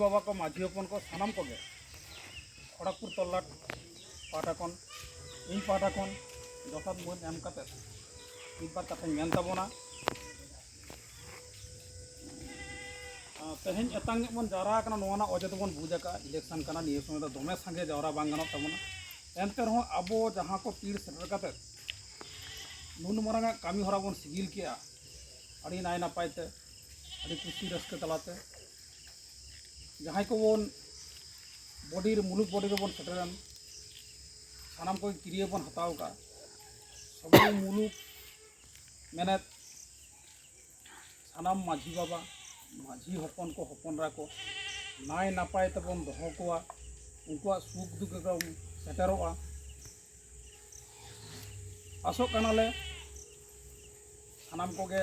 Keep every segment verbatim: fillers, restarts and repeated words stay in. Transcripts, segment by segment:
ᱵᱟᱵᱟ ᱠᱚ, ᱢᱟᱹᱡᱷᱤ ᱦᱚᱯᱚᱱ ᱠᱚ, ᱥᱟᱱᱟᱢ ᱠᱚᱜᱮ ᱠᱷᱚᱲᱚᱜᱽᱯᱩᱨ ᱛᱚᱞᱞᱟᱴ ᱯᱟᱦᱴᱟ ᱠᱷᱚᱱ, ᱤᱧ ᱯᱟᱦᱴᱟ ᱠᱷᱚᱱ ᱡᱚᱛᱷᱟᱛ ᱢᱟᱹᱱ ᱮᱢ ᱠᱟᱛᱮ ᱢᱤᱫ ᱵᱟᱨ ᱠᱟᱛᱷᱟᱧ ᱢᱮᱱ ᱛᱟᱵᱚᱱᱟ᱾ ᱟᱨ ᱛᱮᱦᱮᱧ ᱮᱛᱟᱝ ᱧᱚᱜ ᱵᱚᱱ ᱡᱟᱣᱨᱟ ᱟᱠᱟᱱᱟ, ᱱᱚᱣᱟ ᱨᱮᱱᱟᱜ ᱚᱡᱮ ᱫᱚᱵᱚᱱ ᱵᱩᱡᱽ ᱟᱠᱟᱫᱼᱟ, ᱤᱞᱮᱠᱥᱚᱱ ᱠᱟᱱᱟ, ᱱᱤᱭᱟᱹ ᱥᱚᱢᱚᱭ ᱫᱚ ᱫᱚᱢᱮ ᱥᱟᱸᱜᱮ ᱡᱟᱣᱨᱟ ᱵᱟᱝ ᱜᱟᱱᱚᱜ ᱛᱟᱵᱚᱱᱟ᱾ ᱮᱱᱛᱮ ᱨᱮᱦᱚᱸ ᱟᱵᱚ ᱡᱟᱦᱟᱸ ᱠᱚ ᱯᱤᱲ ᱥᱮᱴᱮᱨ ᱠᱟᱛᱮ ᱱᱩᱱ ᱢᱟᱨᱟᱝ ᱟᱜ ᱠᱟᱹᱢᱤ ᱦᱚᱨᱟ ᱵᱚᱱ ᱥᱤᱜᱤᱞ ᱠᱮᱜᱼᱟ, ᱟᱹᱰᱤ ᱱᱟᱭ ᱱᱟᱯᱟᱭ ᱛᱮ, ᱟᱹᱰᱤ ᱠᱩᱥᱤ ᱨᱟᱹᱥᱠᱟᱹ ᱛᱟᱞᱟᱛᱮ, ᱡᱟᱦᱟᱸᱭ ᱠᱚᱵᱚᱱ ᱵᱚᱰᱤ ᱨᱮ, ᱢᱩᱞᱩᱠ ᱵᱚᱰᱤ ᱨᱮᱵᱚᱱ ᱥᱮᱴᱮᱨᱮᱱ, ᱥᱟᱱᱟᱢ ᱠᱚᱜᱮ ᱠᱤᱨᱭᱟᱹ ᱵᱚᱱ ᱦᱟᱛᱟᱣ ᱟᱠᱟᱫᱼᱟ᱾ ᱥᱚᱵᱚᱭ ᱢᱩᱞᱩᱠ ᱢᱮᱱᱮᱫ ᱥᱟᱱᱟᱢ ᱢᱟᱹᱡᱷᱤ ᱵᱟᱵᱟ, ᱢᱟᱹᱡᱷᱤ ᱦᱚᱯᱚᱱ ᱠᱚ, ᱦᱚᱯᱚᱱ ᱮᱨᱟ ᱠᱚ ᱱᱟᱭ ᱱᱟᱯᱟᱭ ᱛᱮᱵᱚᱱ ᱫᱚᱦᱚ ᱠᱚᱣᱟ, ᱩᱱᱠᱩᱣᱟᱜ ᱥᱩᱠ ᱫᱩᱠ ᱨᱮᱵᱚᱱ ᱥᱮᱴᱮᱨᱚᱜᱼᱟ᱾ ᱟᱥᱚᱜ ᱠᱟᱱᱟᱞᱮ ᱥᱟᱱᱟᱢ ᱠᱚᱜᱮ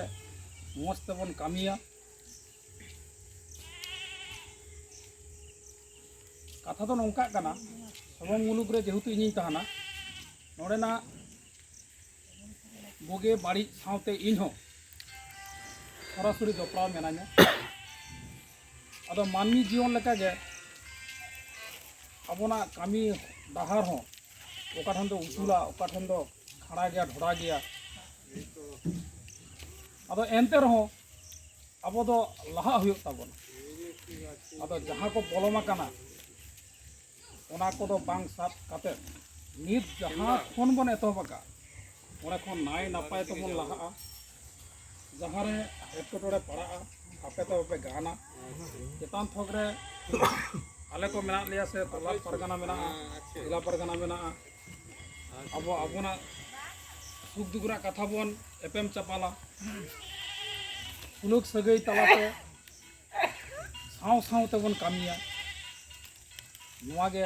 ᱢᱚᱡᱽ ᱛᱮᱵᱚᱱ ᱠᱟᱹᱢᱤᱭᱟ᱾ ᱠᱟᱛᱷᱟ ᱫᱚ ᱱᱚᱝᱠᱟᱜ ᱠᱟᱱᱟ, ᱥᱚᱵᱚᱝ ᱢᱩᱞᱩᱠ ᱨᱮ ᱡᱮᱦᱮᱛᱩ ᱤᱧᱤᱧ ᱛᱟᱦᱮᱱᱟ, ᱱᱚᱰᱮᱱᱟᱜ ᱵᱩᱜᱤ ᱵᱟᱹᱲᱤᱡ ᱥᱟᱶᱛᱮ ᱤᱧᱦᱚᱸ ᱥᱚᱨᱟᱥᱚᱨᱤ ᱡᱚᱯᱲᱟᱣ ᱢᱮᱱᱟᱧᱟ᱾ ᱟᱫᱚ ᱢᱟᱹᱱᱢᱤ ᱡᱤᱭᱚᱱ ᱞᱮᱠᱟᱜᱮ ᱟᱵᱚᱱᱟᱜ ᱠᱟᱹᱢᱤ ᱰᱟᱦᱟᱨ ᱦᱚᱸ ᱚᱠᱟ ᱴᱷᱮᱱ ᱫᱚ ᱩᱥᱩᱞᱟ, ᱚᱠᱟ ᱴᱷᱮᱱ ᱫᱚ ᱠᱷᱟᱲᱟ ᱜᱮᱭᱟ, ᱰᱷᱚᱲᱟ ᱜᱮᱭᱟ᱾ ᱟᱫᱚ ᱮᱱᱛᱮ ᱨᱮᱦᱚᱸ ᱟᱵᱚ ᱫᱚ ᱞᱟᱦᱟᱜ ᱦᱩᱭᱩᱜ ᱛᱟᱵᱚᱱᱟ᱾ ᱟᱫᱚ ᱡᱟᱦᱟᱸ ᱠᱚ ᱯᱚᱞᱚᱢ ᱟᱠᱟᱱᱟ, ᱚᱱᱟ ᱠᱚᱫᱚ ᱵᱟᱝ ᱥᱟᱵ ᱠᱟᱛᱮ ᱱᱤᱛ ᱡᱟᱦᱟᱸ ᱠᱷᱚᱱ ᱵᱚᱱ ᱮᱛᱚᱦᱚᱵ ᱟᱠᱟᱫ, ᱚᱸᱰᱮ ᱠᱷᱚᱱ ᱱᱟᱭ ᱱᱟᱯᱟᱭ ᱛᱮᱵᱚᱱ ᱞᱟᱦᱟᱜᱼᱟ᱾ ᱡᱟᱦᱟᱸ ᱨᱮ ᱮᱴᱠᱮᱴᱚᱬᱮ ᱯᱟᱲᱟᱜᱼᱟ, ᱟᱯᱮ ᱛᱮ ᱵᱟᱯᱮ ᱜᱟᱱᱟ᱾ ᱪᱮᱛᱟᱱ ᱛᱷᱚᱠ ᱨᱮ ᱟᱞᱮ ᱠᱚ ᱢᱮᱱᱟᱜ ᱞᱮᱭᱟ, ᱥᱮ ᱛᱚᱞᱞᱟᱴ ᱯᱟᱨᱜᱟᱱᱟ ᱢᱮᱱᱟᱜᱼᱟ, ᱡᱮᱞᱟ ᱯᱟᱨᱜᱟᱱᱟ ᱢᱮᱱᱟᱜᱼᱟ, ᱟᱵᱚ ᱟᱵᱚᱱᱟᱜ ᱥᱩᱠ ᱫᱩᱠ ᱨᱮᱱᱟᱜ ᱠᱟᱛᱷᱟ ᱵᱚᱱ ᱮᱯᱮᱢ ᱪᱟᱯᱟᱞᱟ, ᱥᱩᱞᱩᱠ ᱥᱟᱹᱜᱟᱹᱭ ᱛᱟᱞᱟᱛᱮ ᱥᱟᱶ ᱥᱟᱶ ᱛᱮᱵᱚᱱ ᱠᱟᱹᱢᱤᱭᱟ᱾ ᱱᱚᱣᱟ ᱜᱮ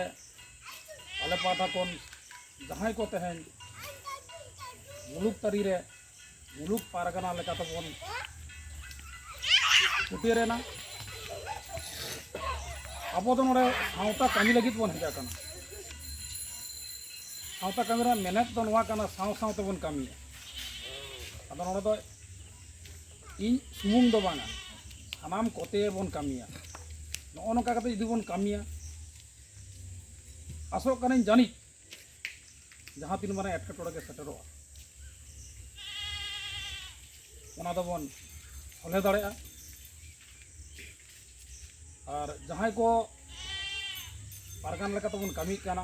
ᱟᱞᱮ ᱯᱟᱦᱴᱟ ᱠᱷᱚᱱ ᱡᱟᱦᱟᱸᱭ ᱠᱚ ᱛᱮᱦᱮᱧ ᱢᱩᱞᱩᱠ ᱛᱟᱹᱨᱤ ᱨᱮ ᱢᱩᱞᱩᱠ ᱯᱟᱨᱜᱟᱱᱟ ᱞᱮᱠᱟ ᱛᱮᱵᱚᱱ ᱪᱷᱩᱴᱟᱹᱨ ᱮᱱᱟ᱾ ᱟᱵᱚ ᱫᱚ ᱱᱚᱰᱮ ᱥᱟᱶᱛᱟ ᱠᱟᱹᱢᱤ ᱞᱟᱹᱜᱤᱫ ᱵᱚᱱ ᱦᱮᱡ ᱟᱠᱟᱱᱟ᱾ ᱥᱟᱶᱛᱟ ᱠᱟᱹᱢᱤ ᱨᱮᱱᱟᱜ ᱢᱮᱱᱮᱛ ᱫᱚ ᱱᱚᱣᱟ ᱠᱟᱱᱟ, ᱥᱟᱶ ᱥᱟᱶ ᱛᱮᱵᱚᱱ ᱠᱟᱹᱢᱤᱭᱟ᱾ ᱟᱫᱚ ᱱᱚᱰᱮ ᱫᱚ ᱤᱧ ᱥᱩᱢᱩᱝ ᱫᱚ ᱵᱟᱝᱟ, ᱥᱟᱱᱟᱢ ᱠᱚᱛᱮ ᱵᱚᱱ ᱠᱟᱹᱢᱤᱭᱟ᱾ ᱱᱚᱜᱼᱚ ᱱᱚᱝᱠᱟ ᱠᱟᱛᱮ ᱡᱩᱫᱤ ᱵᱚᱱ ᱠᱟᱹᱢᱤᱭᱟ, ᱟᱥᱚᱜ ᱠᱟᱹᱱᱟᱹᱧ ᱡᱟᱹᱱᱤᱡ ᱡᱟᱦᱟᱸ ᱛᱤᱱ ᱢᱟᱨᱟᱝ ᱮᱴᱠᱮᱴᱚᱬᱮ ᱜᱮ ᱥᱮᱴᱮᱨᱚᱜᱼᱟ, ᱚᱱᱟ ᱫᱚᱵᱚᱱ ᱥᱚᱞᱦᱮ ᱫᱟᱲᱮᱭᱟᱜᱼᱟ᱾ ᱟᱨ ᱡᱟᱦᱟᱸᱭ ᱠᱚ ᱯᱟᱨᱜᱟᱱᱟ ᱞᱮᱠᱟ ᱛᱮᱵᱚᱱ ᱠᱟᱹᱢᱤᱜ ᱠᱟᱱᱟ,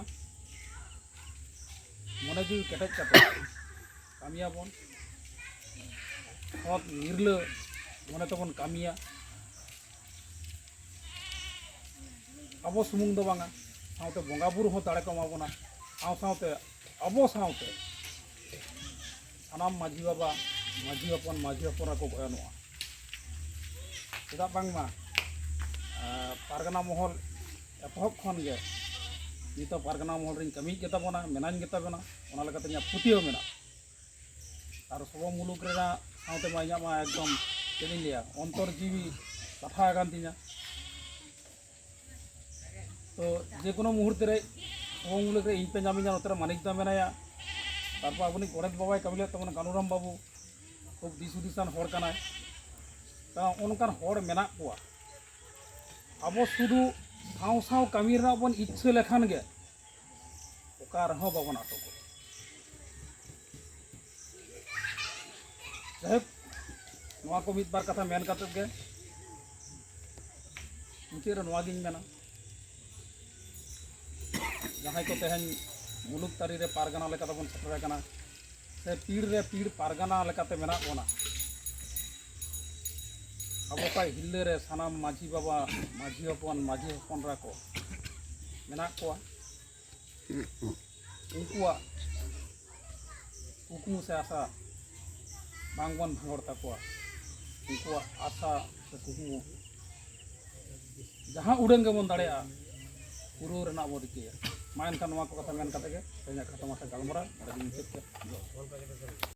ᱢᱚᱱᱮ ᱡᱤᱣᱤ ᱠᱮᱴᱮᱡ ᱠᱟᱛᱮ ᱠᱟᱹᱢᱤᱭᱟᱵᱚᱱ, ᱥᱚᱛ ᱱᱤᱨᱞᱟᱹ ᱢᱚᱱᱮ ᱛᱮᱵᱚᱱ ᱠᱟᱹᱢᱤᱭᱟ᱾ ᱟᱵᱚ ᱥᱩᱢᱩᱝ ᱫᱚ ᱵᱟᱝᱟ, ᱥᱟᱶᱛᱮ ᱵᱚᱸᱜᱟ ᱵᱩᱨᱩ ᱦᱚᱸ ᱫᱟᱲᱮ ᱠᱚ ᱮᱢᱟ ᱵᱚᱱᱟ, ᱥᱟᱶ ᱥᱟᱶᱛᱮ ᱟᱵᱚ ᱥᱟᱶᱛᱮ ᱥᱟᱱᱟᱢ ᱢᱟᱹᱡᱷᱤ ᱵᱟᱵᱟ, ᱢᱟᱹᱡᱷᱤ ᱦᱚᱯᱚᱱ, ᱢᱟᱹᱡᱷᱤ ᱦᱚᱯᱚᱱ ᱨᱮᱠᱚ ᱜᱚᱭᱚᱱᱚᱜᱼᱟ᱾ ᱪᱮᱫᱟᱜ ᱵᱟᱝᱢᱟ, ᱟᱸ, ᱯᱟᱨᱜᱟᱱᱟ ᱢᱚᱦᱚᱞ ᱮᱛᱚᱦᱚᱵ ᱠᱷᱚᱱ ᱜᱮ ᱱᱤᱛᱚᱜ ᱯᱟᱨᱜᱟᱱᱟ ᱢᱚᱦᱚᱞ ᱨᱤᱧ ᱠᱟᱹᱢᱤᱭᱮᱫ ᱜᱮᱛᱟ ᱵᱚᱱᱟ, ᱢᱮᱱᱟᱧ ᱜᱮᱛᱟ ᱵᱚᱱᱟ, ᱚᱱᱟ ᱞᱮᱠᱟᱛᱮ ᱤᱧᱟᱹᱜ ᱯᱟᱹᱛᱭᱟᱹᱣ ᱢᱮᱱᱟᱜᱼᱟ᱾ ᱟᱨ ᱥᱚᱵᱚ ᱢᱩᱞᱩᱠ ᱨᱮᱱᱟᱜ ᱥᱟᱶᱛᱮ ᱢᱟ ᱤᱧᱟᱹᱜ ᱢᱟ ᱮᱠᱫᱚᱢ, ᱪᱮᱫ ᱤᱧ ᱞᱟᱹᱭᱟ, ᱚᱱᱛᱚᱨ ᱡᱤᱣᱤ ᱠᱟᱛᱷᱟ ᱟᱠᱟᱱ ᱛᱤᱧᱟ᱾ ᱛᱚ ᱡᱮ ᱠᱳᱱᱳ ᱢᱩᱦᱩᱨᱛᱮ ᱨᱮ ᱥᱚᱵᱚ ᱢᱩᱞᱩᱠ ᱨᱮ ᱤᱧ ᱯᱮ ᱧᱟᱢᱤᱧᱟ, ᱱᱚᱛᱮ ᱨᱮ ᱢᱟᱱᱤᱠ ᱫᱟ ᱢᱮᱱᱟᱭᱟ, ᱛᱟᱨᱯᱚᱨ ᱟᱵᱚᱱᱤᱡ ᱜᱚᱰᱮᱛ ᱵᱟᱵᱟᱭ ᱠᱟᱹᱢᱤ ᱞᱮᱫ ᱛᱟᱵᱚᱱᱟ ᱠᱟᱹᱱᱩᱨᱟᱢ ᱵᱟᱹᱵᱩ, ᱠᱷᱩᱵ ᱫᱤᱥ ᱦᱩᱫᱤᱥᱟᱱ ᱦᱚᱲ ᱠᱟᱱᱟᱭ᱾ ᱛᱚ ᱚᱱᱠᱟᱱ ᱦᱚᱲ ᱢᱮᱱᱟᱜ ᱠᱚᱣᱟ᱾ ᱟᱵᱚ ᱥᱩᱫᱷᱩ ᱥᱟᱶ ᱥᱟᱶ ᱠᱟᱹᱢᱤ ᱨᱮᱱᱟᱜ ᱵᱚᱱ ᱤᱪᱪᱷᱟᱹ ᱞᱮᱠᱷᱟᱱ ᱜᱮ ᱚᱠᱟ ᱨᱮᱦᱚᱸ ᱵᱟᱵᱚᱱ ᱟᱴᱚᱠᱚᱜᱼᱟ᱾ ᱡᱟᱭᱦᱳᱠ, ᱱᱚᱣᱟ ᱠᱚ ᱢᱤᱫ ᱵᱟᱨ ᱠᱟᱛᱷᱟ ᱢᱮᱱ ᱠᱟᱛᱮᱫ ᱜᱮ ᱢᱩᱪᱟᱹᱫ ᱨᱮ ᱱᱚᱣᱟᱜᱤᱧ ᱢᱮᱱᱟ, ᱡᱟᱦᱟᱸᱭ ᱠᱚ ᱛᱮᱦᱮᱧ ᱢᱩᱞᱩᱠ ᱛᱟᱹᱨᱤ ᱨᱮ ᱯᱟᱨᱜᱟᱱᱟ ᱞᱮᱠᱟ ᱛᱮᱵᱚᱱ ᱥᱮᱴᱮᱨ ᱟᱠᱟᱱᱟ, ᱥᱮ ᱯᱤᱲ ᱨᱮ ᱯᱤᱲ ᱯᱟᱨᱜᱟᱱᱟ ᱞᱮᱠᱟᱛᱮ ᱢᱮᱱᱟᱜ ᱵᱚᱱᱟ, ᱟᱵᱚ ᱠᱚᱣᱟᱜ ᱦᱤᱨᱞᱟᱹ ᱨᱮ ᱥᱟᱱᱟᱢ ᱢᱟᱹᱡᱷᱤ ᱵᱟᱵᱟ, ᱢᱟᱹᱡᱷᱤ ᱦᱚᱯᱚᱱ, ᱢᱟᱹᱡᱷᱤ ᱦᱚᱯᱚᱱ ᱮᱨᱟ ᱠᱚ ᱢᱮᱱᱟᱜ ᱠᱚᱣᱟ, ᱩᱱᱠᱩᱣᱟᱜ ᱠᱩᱠᱢᱩ ᱥᱮ ᱟᱥᱟ ᱵᱟᱝᱵᱚᱱ ᱵᱷᱟᱸᱜᱚᱲ ᱛᱟᱠᱚᱣᱟ᱾ ᱩᱱᱠᱩᱣᱟᱜ ᱟᱥᱟ ᱥᱮ ᱠᱩᱠᱢᱩ ᱡᱟᱦᱟᱸ ᱩᱰᱟᱹᱝ ᱜᱮᱵᱚᱱ ᱫᱟᱲᱮᱭᱟᱜᱼᱟ, ᱯᱩᱨᱟᱹᱣ ᱨᱮᱱᱟᱜ ᱵᱚᱱ ᱨᱤᱠᱟᱹᱭᱟ᱾ ᱢᱟ ᱮᱱᱠᱷᱟᱱ ᱱᱚᱣᱟ ᱠᱚ ᱠᱟᱛᱷᱟ ᱢᱮᱱ ᱠᱟᱛᱮ ᱜᱮ ᱛᱮᱦᱮᱧᱟᱜ ᱠᱷᱟᱴᱚ ᱢᱟᱪᱷᱟ ᱜᱟᱞᱢᱟᱨᱟᱣ ᱱᱚᱰᱮ ᱜᱮᱧ ᱢᱩᱪᱟᱹᱫ ᱠᱮᱫᱟ᱾ ᱡᱚᱦᱟᱨ᱾